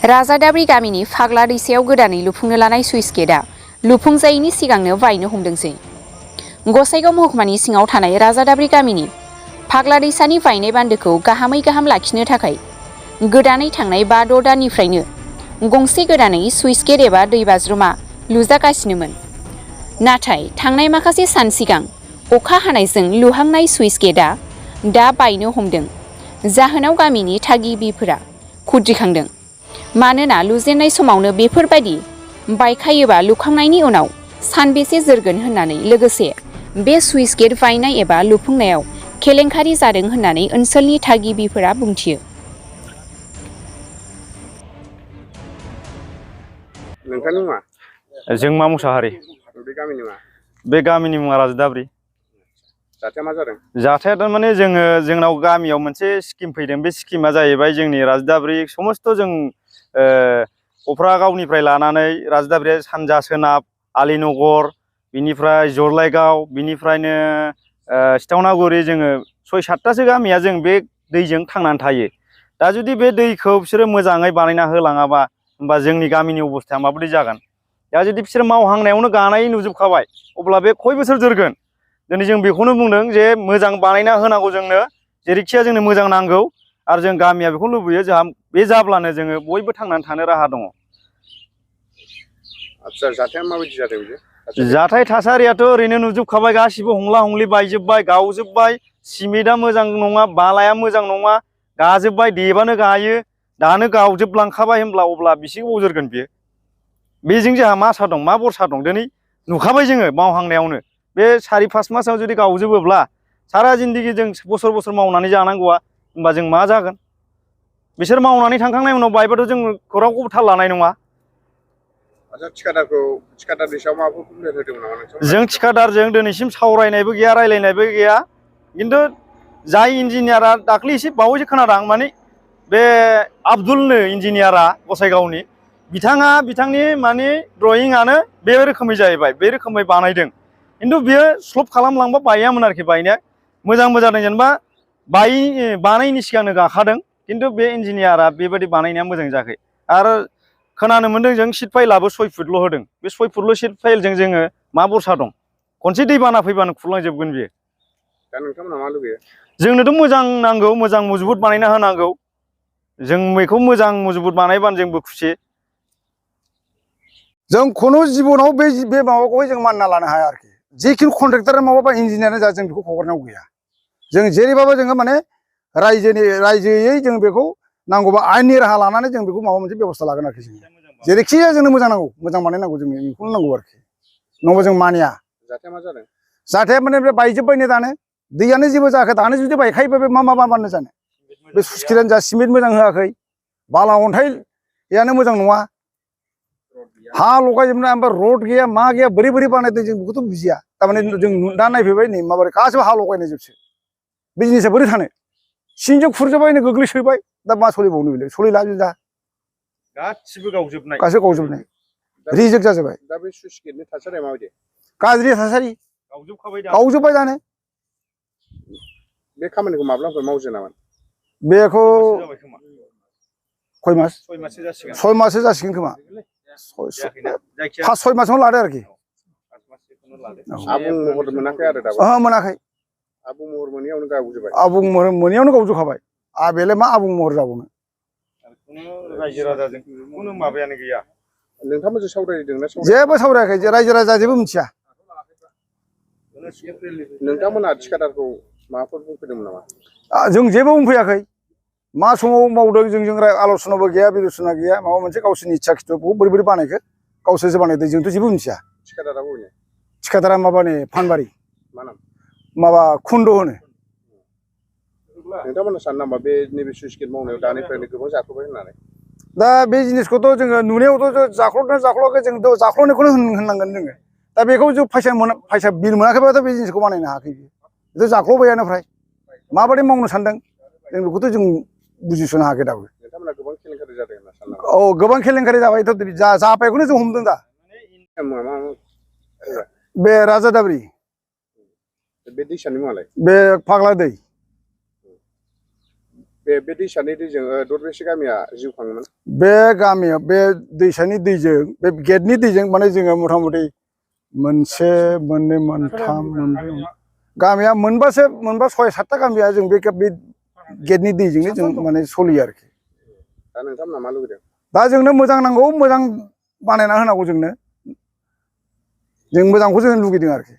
राजादाब्रि गामिनि फाग्ला दैसायाव गोदानै लुफुंनो लानाय सुइस गेटआ लुफुंजायैनि सिगांनो बायनो हमदोंसै। गसाइगाव महकुमानि सिङाव थानाय राजादाब्रि गामिनि फाग्ला दैसानि बायनाय बान्दोखौ गाहामै गाहाम लाखिनो थाखाय गोदानै थांनाय 5-6 दाननिफ्रायनो गंसे गोदानै सुइस गेट एबा दैबाज्रुमा लुजागासिनोमोन। नाथाय थांनाय माखासे सान सिगां अखा हानायजों लुहांनाय सुइस गेटआ दा बायनो हमदों। जाहोनाव गामिनि थागिबिफोरा खुद्रिखांदों। मानोना लुजेननाय समावनो बेफोरबायदि बायखायोबा लुखांनायनि उनाव सानबेसे जोरगोन होननानै, लोगोसे बे सुइस गेट बायनाय एबा लुफुंनायाव केलेंकारि जादों होननानै ओनसोलनि थागिबिफोरा बुंथियो। नोंथांनि मुङा? जोंमा मुसाहारि। बे गामिनि मा? बे गामिनि मुङा राजादाब्रि। जाथाया मा जादों? जाथाया थारमाने जोंनाव गामियाव मोनसे स्किम फैदों। बे स्किमा जाहैबाय जोंनि राजादाब्रि समस्त जों कफ्रागावनिफ्राय लानानै राजादाब्रि सानजा सोनाब आलिनगर, बिनिफ्राय जरलाइगाव, बिनिफ्रायनो सिथावनागुरि, जोङो 6-7थासो गामिया जों बे दैजों थांनानै थायो। दा जुदि बे दैखौ बिसोरो मोजाङै बानायना होलाङाबा होमबा जोंनि गामिनि अबस्थाया माबायदि जागोन? दा जुदि बिसोर मावहांनायावनो गानाय नुजोबखाबाय अब्ला बे खय बोसोर जोरगोन? दिनै जों बेखौनो बुंदों जे मोजां बानायना होनांगौ जोंनो, जेरैखिया जोंनो मोजां नांगौ आरो जों गामिया बेखौ लुबैयो। जोंहा बे जाब्लानो जोङो बयबो थांनानै थानो राहा दङ। आदसा, जाथाया माबायदि जादों बे? जाथाय थासारियाथ' ओरैनो नुजोबखाबाय, गासिबो हंला हंलि बायजोबबाय, गावजोबबाय। सिमेन्टआ मोजां नङा, बालाया मोजां नङा, गाजोबबाय, देबानो गायो, दानो गावजोबलांखाबाय। होमब्ला अब्ला बेसे गोबाव जोरगोन बेयो? बेजों जोंहा मा आसा दं, मा बरसा दं? दिनै नुखाबाय जोङो मावहांनायावनो। बे 4-5 मासाव जुदि गावजोबोब्ला सारा जिन्दगि जों बोसोर बोसोर मावनानै जानांगौआ, होमबा जों मा जागोन? बिसोर मावनानै थांखांनायनि उनाव बायबाथ' जों रावखौबो थाल लानाय नङा। आदसा, थिखादारनि सायाव माबाफोर कमप्लेन होदोंमोन नामा नोंथांमोना? जों थिखादारजों दिनैसिम सावरायनायबो गैया, रायलायनायबो गैया। खिन्थु जाय इन्जिनियारा दाख्लै एसे बावैसो खोनादों माने बे आब्दुलनो इन्जिनियारा गसाइगावनि, बिथांनि माने ड्रयिंआनो बे रोखोमै जाहैबाय, बे रोखोमै बानायदों। खिन्थु बियो स्लप खालामलांबा बायामोन आरोखि। बायनाया मोजांबो जादों, जेनेबा बानायनि सिगांनो गाखादों। खिन्थु बे इन्जिनियारा बेबायदि बानायनाया मोजां जायाखै। आरो खोनानो मोन्दों जों सिट फाइलाबो 6 फुटल' होदों। बे 6 फुटल' सिट फाइलजों जोङो मा बरसा दं? खनसे दैबाना फैबानो खुरलांजोबगोन बियो। दा नोंथांमोना मा लुबैयो? जोंनोथ' मोजां नांगौ, मोजां मजबुत बानायना होनांगौ। जों बेखौ मोजां मजबुत बानायबानो जोंबो खुसि। जों खुनु जिबनाव बे माबाखौहाय जों मानिना लानो हाया आरोखि। जिखुनु कन्ट्रेक्टर माबा इन्जिनियारानो जा, जों बेखौ हगारनांगौ गैया। जों जेरैबाबो जोङो माने रायजोयै जों बेखौ नांगौबा आयेननि राहा लानानै जों बेखौ माबा मोनसे बेबस्था लागोन आरोखि। जों जेरैखि जोंनो मोजां नांगौ, मोजां बानायनांगौ, जोंनो बेखौनो नांगौ आरोखि। नङाबा जों मानिया। जाथाया मा जादों? जाथाया माने बे बायजोब्बायनो दानो। दैयानो जेबो जायाखै, दानो जुदि बायखायोबा बे मा बानायनो जानो? बे सुइसगेटानो जा, सिमेन्ट मोजां होआखै, बाला अन्थाइयानो मोजां नङा, हा लगायजोबनाय, ओमफ्राय रड गैया, मा गैया, बोरै बानायदों जों बेखौथ' बुजिया। थारमाने जों दा नायफैबाय, नै माबोरै गासिबो हा लगायनाय जोबसो। बे जिनिसा बोरै थानो? सिंजों खुरजोब्बायनो, गोग्लैसोबाय। दा मा सोलिबावनो? बेलाय सोलिला दा गासिबो गावजोबनाय, रिजेक्ट जाजोब्बाय। दा बे सुइस गेटनि थासारिया माबायदि? गाज्रि थासारि, गावजोब्बाय दानो। बे खामानिखौ माब्लानिफ्राय मावजेनामोन? बेखौ खय मास? 6 माससो जासिगोन। 6 माससो जासिगोन खोमा। 5-6 मासावनो लादो आरोखि। आबुं महर मोनाखै आरो दाबो? ओहो, मोनाखै। आबुं महर मोनैयावनो गावजोब्बाय? आबुं महर मोनैयावनो गावजोबखाबाय। बेलाय मा आबुं महर जाबावनो? रायजो राजाजों खुनु माबायानो गैया। नोंथांमोनजों सावरायदोंना? जेबो सावरायाखै, रायजो राजा जेबो मिथिया। नोंथांमोना थिखादारखौ माबाफोर बुंफैदोंमोन नामा? जों जेबो बुंफैयाखै। मा समाव मावदों जोंजों आल'सनाबो गैया, बिल'सना गैया। माबा मोनसे गावसोरनि इच्छा खिथुखौ बोरै बानायखो गावसोरसो बानायदों, जोंथ' जेबो मिथिया। थिखादारा बबेनि? थिखादारा माबानि फानबारि, मा नाम? माबा खुन्द होनो। नोंथांमोना सानो नामा बे नैबे सुइस गेट मावनायाव दानिफ्रायनो गोबां जाथ'बाय होननानै? दा बे जिनिसखौथ' जोङो नुनायावथ' जाख्ल'वाखै, जों जाख्ल'नायखौनो होननांगोन जोङो। दा बेखौ जों फैसा बिल मोनाखैबाथ' बे जिनिसखौ बानायनो हायाखै। बेथ' जाख्ल'बायानो फ्राय। माबादि मावनो सानदों जों बेखौथ' जों बुजिस'नो हायाखै दाबो। नोंथांमोना गोबां केलेंकारि जादों होनना सानो नामा? औ, गोबां केलेंकारि जाबायथ', जाबायखौनो जों हमदों दा। बे राजादाब्रि। बे दैसानि मुङालाय? बे फाग्ला दै। बे दैसानि दैजों दरबेसे गामिया जिउ खाङोमोन? बे गामियाव बे दैसानि दैजों बे गेटनि दैजों माने जोङो मथा मथि मोनसे मोननै मोनथाम मोनब्रै गामिया मोनबा 6-7टा गामिया जों बे गेटनि दैजोंनो जों माने सोलियो आरोखि। दा नोंथांमोना मा लुबैदों? दा जोंनो मोजां नांगौ, मोजां बानायना होनांगौ जोंनो। जों मोजांखौ जों लुगैदों आरोखि।